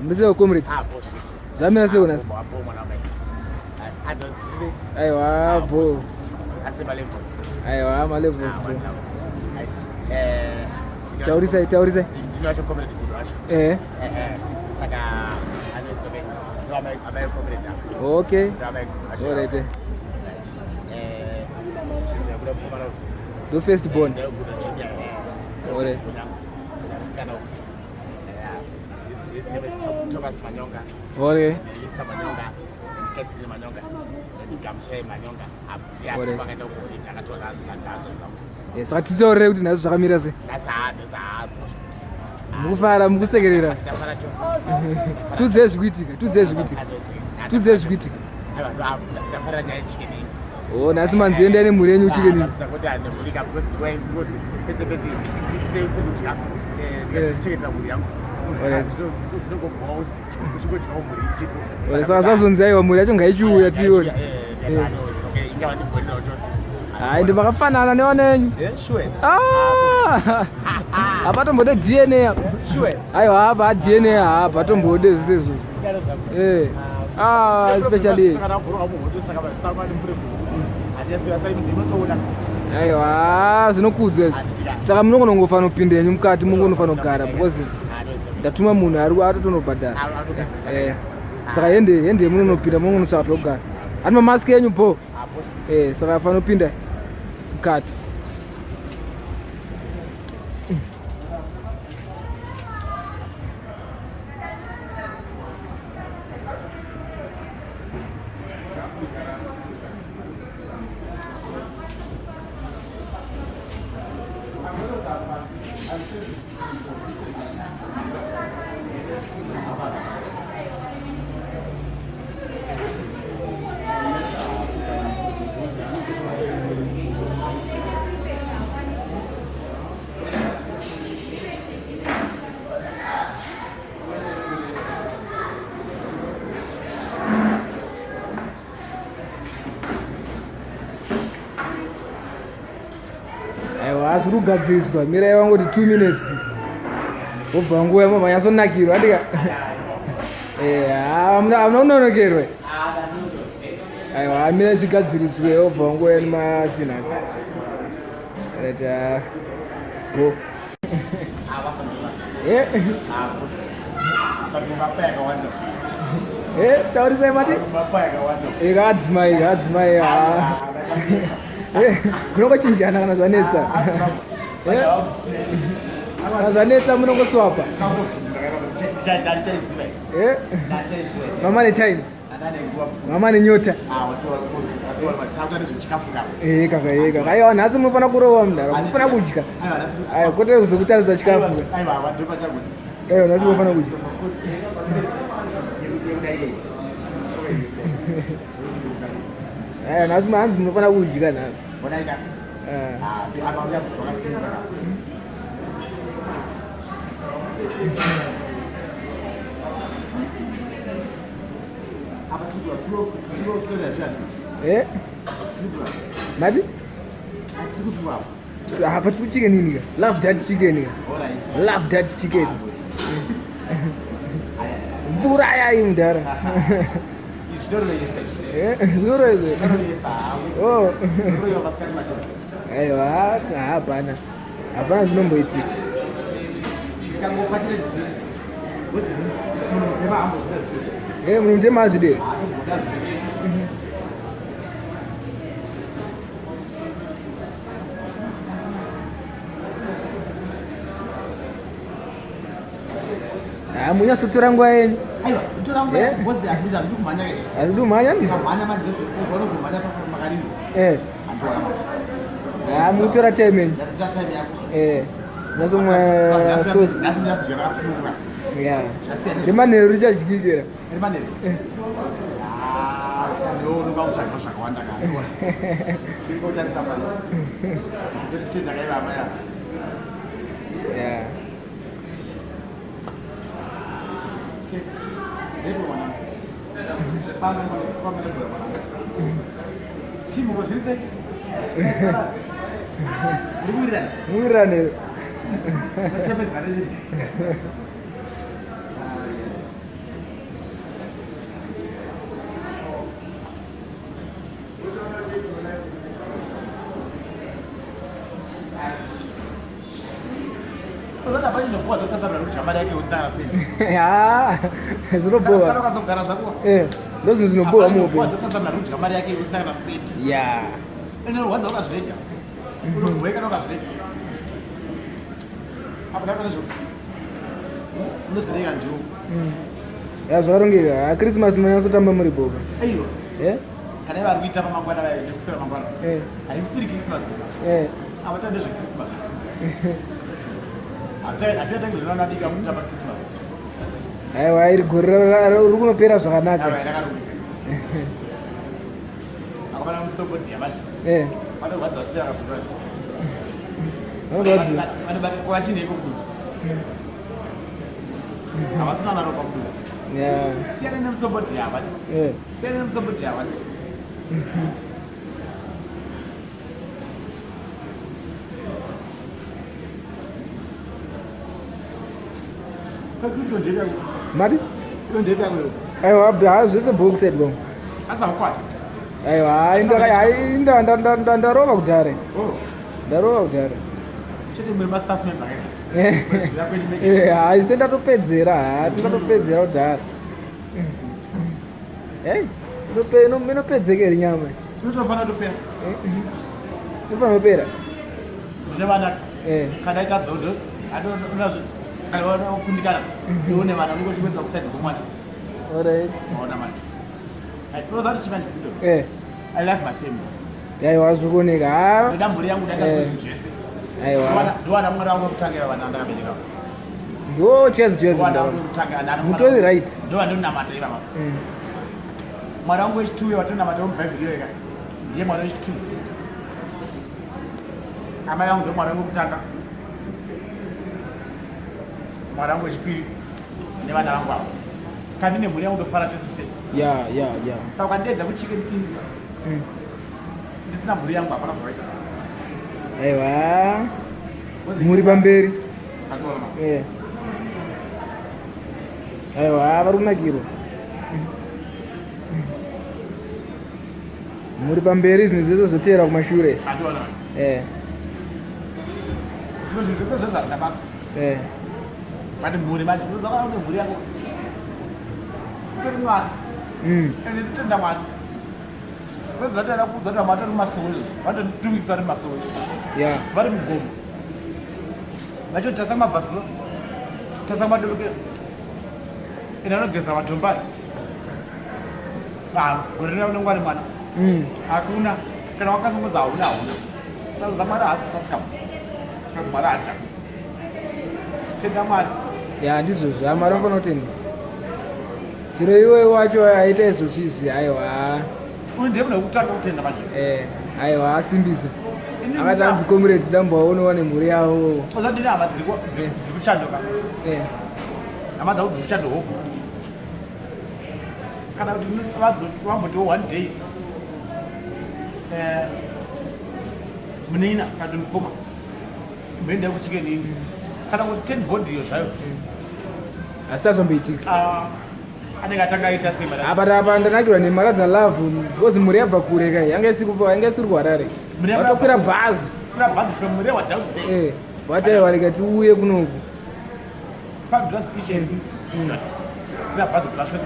Murisei comrade? Ah, bo zvese. Zvamira sei nhasi? Bo bo mwana wamai. Adozive. Aiwa bo. Asi ma levels. Aiwa ma levels bo. Eh. Taurisai, taurisai. Ndino wacho comrade gudo wacho. Eh. Eh. Saka anotsoke. Ndo amai amai comrade. Okay. Ndo amai gudo wacho. All right. Eh. Chiziva kuda kukomana. Ndo first born. Ndo gudo junior. All right. Kana His name is Thomas Manyonga. Okay. Lisa Manyonga. Catherine Manyonga. And Gamche Manyonga. Alright. Vakaenda kuholiday akatora nadzo Yes, saka titaurire kuti nhasi zvakamira sei. Mukufara, mukusekerera. Tudzei zvikuitika, tudzei zvikuitika. Tudzei zvikuitika. Ndafarira nyaya yechicken iyi. Oh, nhasi manzi endai nemhuri yenyu chicken. Ndakuti handimhurika because because pese pese sekudya ndichengetera mhuri yangu. Alright. Zvinongobhowa uchingodyawo mhuri isipo. Saka zvazonzi aiwa mhuri yacho ngaichiuya tiione. Hayi ndi makafanana nevana yenyu. Ah! Hapatombode DNA apa. Aiwa hapa DNA hapa hatombode zvese izvozvo. Eh. Ah, especially. Aiwa zvinokudzwa izvi. Saka munongonongofana kupinda henyu mukati mungonofana kugara because ndatuma munhu ari atotonobhadhara. Eh. Saka hende hende munonopinda munongonotsvaka pekugara. Ani mamaski enyu bho. Eh, saka fanopinda mukati. Aiwa zviri kugadziriswa mirai wangoti 2 minutes wobva nguva yamwe manyatsonakirwa andika eh, hamuna kunonokerwa aiwa mirai zvigadziriswe wobva nguva yenu masina right go Eh. Eh, taurisai mati adzimai adzimai kunongochinjana kana zvanetsa kana zvanetsa munongoswapa mama netime mama nenyota kaka kaka aiwa nhasi munofanira kurova mudhara munofanira kudya aiwa kwete kuzokutarisa chikafu aiwa nhasi munofanira kudya aiwa nhasi hanzi munofanira kudya nhasi Eh? Mati? Apa tiri chicken ini ka? Love that chicken ka. Love that chicken. Mvura yayi mudhara. Eh, zvinorevesa. Oh. Aiwa, hapana. Hapana zvinomboitika. Eh, munhu mutema azvideri. Ah, munyatsotora nguva yenyu. Eh? Hazvidi kumhanya ndizvo. Eh. Ah, mukutora time yenyu. Eh. Nyasomwa sauce. Yeah. Remanheru richadyikira. Yeah. Muwirirane. Ha, zvinobhowa. Eh, ndozvinhu zvinobhowa muupenyu. Ya. Ya, zvakarongeka. Ha, Christmas manyatsotamba muri boka. Eh? Kana vari kuita mangwana vayo nekuswera mangwana. Eh. Haisiri Christmas. Eh. Avatambe zveChristmas. Hatiatangi zvinonadika kutamba Christmas. Aiwa, iri gore riri kunopera zvakanaka. Aiwa, rakarongeka. Akamana musombodhiya manje. Eh. Vanorwadza sei vakazviona? Vanorwadza. Vanobata vachineko kuno. Havasina naropa kuno. Ya. Siyana nemusombodhiya ava. Eh. Siyana nemusombodhiya ava. Mati? Aiwa, ha, zvese box set bong. Aiwa, hai, hai, ndarova kudhara. Ndarova kudhara. Eh, hai, site ndatopedzera, ha, tindatopedzera kudhara. Hey, inopedzeka here nyama? Inotofanira kutopera. Inofanira kupera. Ndine vana. Eh. Kana ita dzodo, unazvo kana wakundikana, iwe une vana unongochiwedza kusaidi kwemwana. Alright. Waona manje. Unoziva kuti chimanje kudo. Eh. I love my family. Aiwa, zvikuoneka. Ha. Ndoda mhuri yangu ndaita Eh. zvinhu zvese. Aiwa. Ndowana mwana wangu wekutanga vana ndakabereka. Ndo chezo chezo. Ndowana wangu wekutanga ana. Mutori right. Ndowana ndonamata ivava. Mwana wangu wechituyo watonamata mubhaibheri iyoyo ka. Ndiye mwana wechituyo. Amai vangu ndo mwana wangu wekutanga. Mwana wangu wechipiri nevana vangu ava. Kana ndine mhuri yangu ndofara chose sei. Ya, ya, ya. Saka ukandiedza kuchicken inn ndisina mhuri yangu hapana zvakaita. Aiwa. Muri pamberi. Akaona. Eh. Aiwa, vari kunakirwa. Muri pamberi, zvinhu zvese zvoteera kumashure. Akaona. Eh. Zvimwe zvinhu zvese zvazvina basa. Eh. But mhuri manje unoziva kana une mhuri yako. Utori Mwari. Ende ndotenda Mwari. Kwezatara kuudza kuti vamwe vatori mumasowe izvozvi. Vatotumikisa vari mumasowe. Ya. Vari mugomo. Vachotasa mabvazuva. Tasa madorokera. Ende anogeza matombo aya. Ah, gore rino unenge wari mwana. Hakuna. Kana wakazongodza hauna hauna. Saka Mwari haasi sasikamu. Saka Mwari haadhakwi. Tenda Mwari. Ya, ndizvozvo. Ha, Mwari vanofanira kutendwa. Chero iwe wacho aita izvozvo izvi, aiwa. Uyu ndiye munhu wekutanga kutenda manje. Eh, aiwa, asimbisa. Akati anzi comrade dambowaonowa nemhuri yavo. Uza ndine hama dziri kuchandoka. Eh. Hama dzangu dziri kuchando hope. Kana kuti vambotiwo one day. Eh, munin'ina kana kuti mukoma. Mboenda kuchicken inn. Kana kuti 10 body iyo zvayo. Asi azvamboitika. Ah, anenge atanga aita sei madam? Apa apa ndanakirwa nemara dza love because mhuri yabva kure kai, yanga isiri yanga isiri kuHarare. Mhuri yabva Vatokwira bhazi. Kwira bhazi from Murewa down there. Eh, vati aiwa rega tiuye kunoku. $5 each and kwira bhazi kuti vasvike.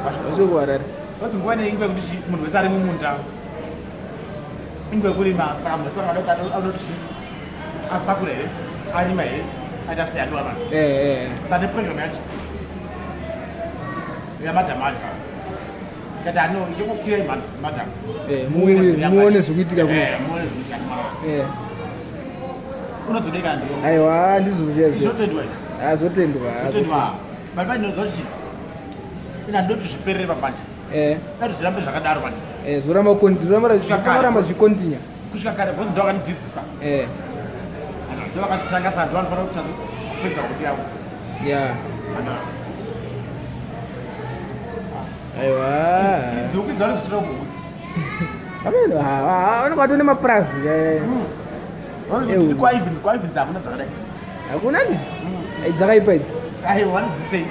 Vasvike kuHarare. Vazi nguva ine inguva yekuti munhu wese ari mumunda. Inguva yekurima, saka munhu wese anoda kuti anoti asakura here, arima here, aita sei atiwa vanhu. Eh, eh. Saka neprogram yacho yamadhamu acho. Kati ano ichingokwirai madhamu. Eh, muuye muone zvikuitika kuno. Eh, muone zvikuitika kuno. Eh. Unozodeka ndiwo. Aiwa, ndizvo zviya zviya. Zvotendwa izvi. Ah, zvotendwa. Zvotendwa. But manje unoziva kuti ina ndoti zviperere pamanje. Eh. Dai zvirambe zvakadaro manje. Eh, zvoramba zvoramba zvikontinya. Kusvika kare because ndo vakandidzidzisa. Eh. Ndo vakachitanga saka ndo vanofanira kutadza kupedza hope yavo. Ya. Aiwa. Idzi dzanozitora kuhuku. Ameno, ha, vanenge vatori nemapurazi. Eh. Vanoti kwaIvins, kwaIvins hakuna dzakadai. Hakuna ndi? Ai, dzakaipa idzi. Aiwa, vanodzisei.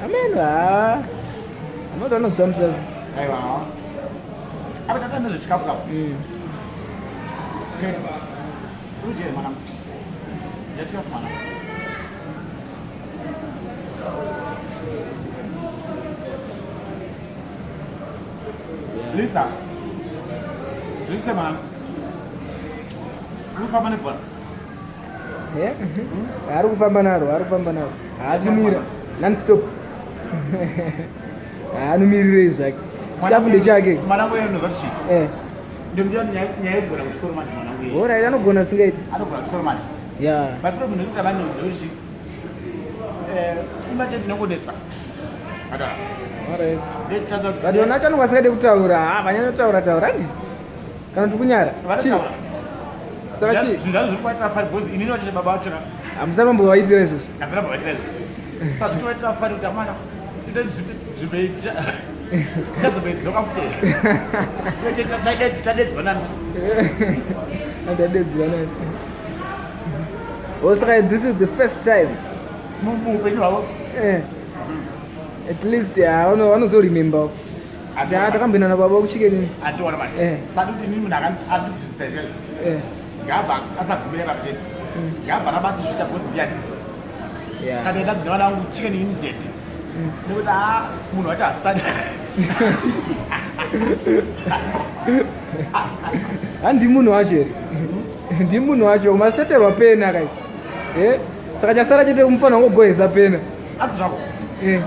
Ameno, ha. Anoti vanozvitambisa. Aiwa. Apa tata nezvechikafu kapo. Okay. Uje mwana. Lisa. Lisa mwana. Ari kufamba nebhora. Eh? Ari kufamba naro, ari kufamba naro. Haasi kumira. Non stop. Hanomirirei zvake. Chitafu ndechake. Mwana wangu unozva kuti chii? Eh. Ndomudiwa nyaya yekugona kuchikoro manje mwana wangu. Alright, anogona singaiti. Anogona kuchikoro manje. Yeah. But problem ndekuti amani ndekuti chii? Eh, imba chete inongonetsa. Atara. Alright. Ndetadza kuti But vana vacho vanenge vasingade kutaura. Ah, vanyanyotaura taura handi. Kana kuti kunyara. Chii? Vanotaura. Saka chii? Zvinhu zvacho zviri kuvaitira fari because inini vacho baba vacho Hamusati mambovaitira izvozvo. handina kuvaitira izvozvo. Saka zvinovaitira fari kuti amana ite nzvimbo tichazombedzoka futi. Tadedzwa nani? Andadedzwa nani. Oh, saka this is the first time. Muupenyu hwavo. Eh. At least yeah, vanozoremember. Ati ah, takamboenda nababa kuchicken. Andiona manje. Eh. Saka kuti inini munhu akandidzidzisa izvozvo. Eh. Ngabva asagumira pakutenda. Ngabva rabati zviita because ndiye andidzidzisa. Yeah. Kana ndadzidza vana vangu chicken in dead. Nekuti haa munhu wacho hasitani. Handi munhu wacho here? Ndi munhu wacho maseterwa pena kai. Eh? Saka chasara chete kumufana kungogohesa pena. Asi zvako. Eh.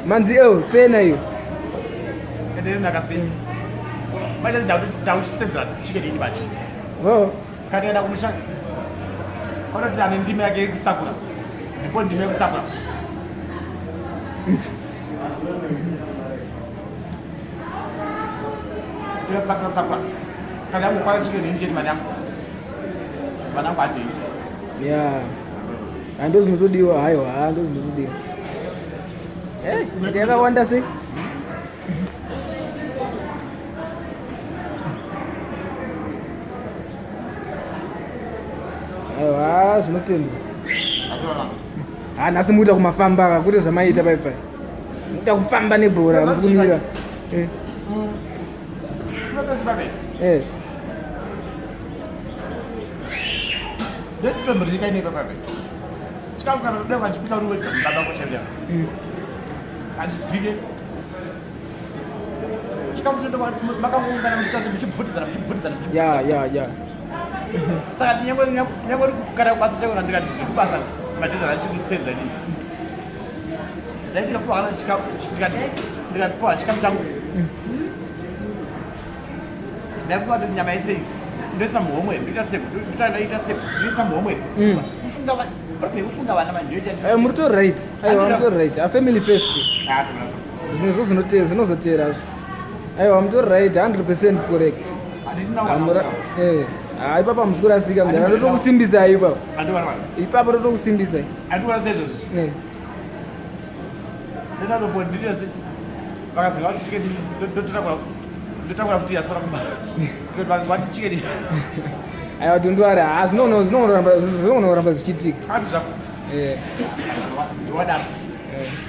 Manzi eh pena iyo. Ende ndakasei. Manje ndakuchisenzera chicken in manje. Oh. Kana kumusha. Kana ane ndima yake yekusakura. Ndipo ndima yekusakura. Ndikasakura sakura. Kana yangokwana chicken in chete manyangu. Manyangu ati. Yeah. Ndo zvinotodiwa haiwa, ha ndo zvinotodiwa. Eh, yakawanda sei? Aiwa, zvinotendwa. Ha, nhasi mukuita kumafamba ka, kwete zvamaita pai pai. Mukuita kufamba nebhora, musi kumira. Eh, eh. Chikafu kana kuda vachipika uri wega baba kushandira. Achidyike. Chikafu chinoto makaungana muchichazo muchibvutidzana muchibvutidzana. Ya. Saka nyangwe nyangwe kana kubasa chako ndikati ndiri kubasa madhizana achikusenza nini. Ndaitira kuwa kana chikafu ndikati ndikatipuwa chikafu changu. Ndafunga kuti nyama yese ndoisa muhomwe ndoita sepo ndoita ndaita sepo ndoisa muhomwe. Kufunga vana problem kufunga vana manje ndoita. Aiwa, muri to right. Aiwa, muri to right. A family first. Zvimwe zvo zvinotera, zvinozotera zvo. Aiwa, muri right, 100% correct. Handina Hamura, wana. eh. Ah, ipapa hamusi kurasika mudhara, ndotokusimbisai ipapo. Handiwana wana. Ipapo ndotokusimbisai. Handiwana seizvozvo. Eh. Ndinatofona ndiri vakazonga vati chicken ndotakura ndotakura futi yasara kumba. Vati chicken. Aiwa, don't worry. Ah, zvinogona kuramba zvichiitika. Asi zvako. Eh. Ndiwadaro.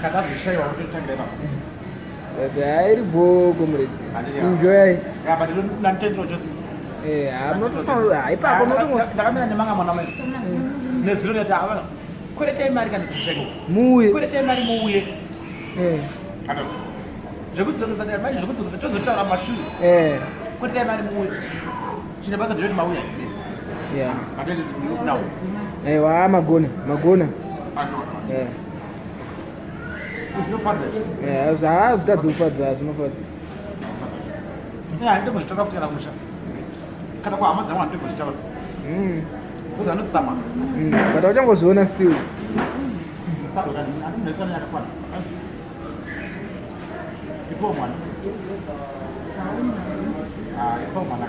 Kana azoshayiwa kutotangira ipapo. But hayi iri bho comrade. Enjoy. Apa ndinotendera chose. Eh, ah, munotofanira ah, ipapo munotongo Ndakamira nemanga mwana mai. Nezuro ndati havana. Kweretai mari kana kucheko. muuye. Kweretai mari muuye. Eh. Zvekudzokesa ndati manje zvekudzokesa tozotaura mashure. Eh. Kweretai mari muuye. Chine basa ndinoti mauya. Yeah. Matende nawo. Aiwa, magona, magona. Eh. Zvinofadza. Eh, zvitadzi kufadza, zvinofadza. Yeah, handitombozvitaura futi kana kumusha. Kana kuhama dzangu handitombozvitaura. Kuzi anotsamwa. But auchangozviona still. Andinoisana yakakwana. Ipo mwana. Ah, ipo mwana.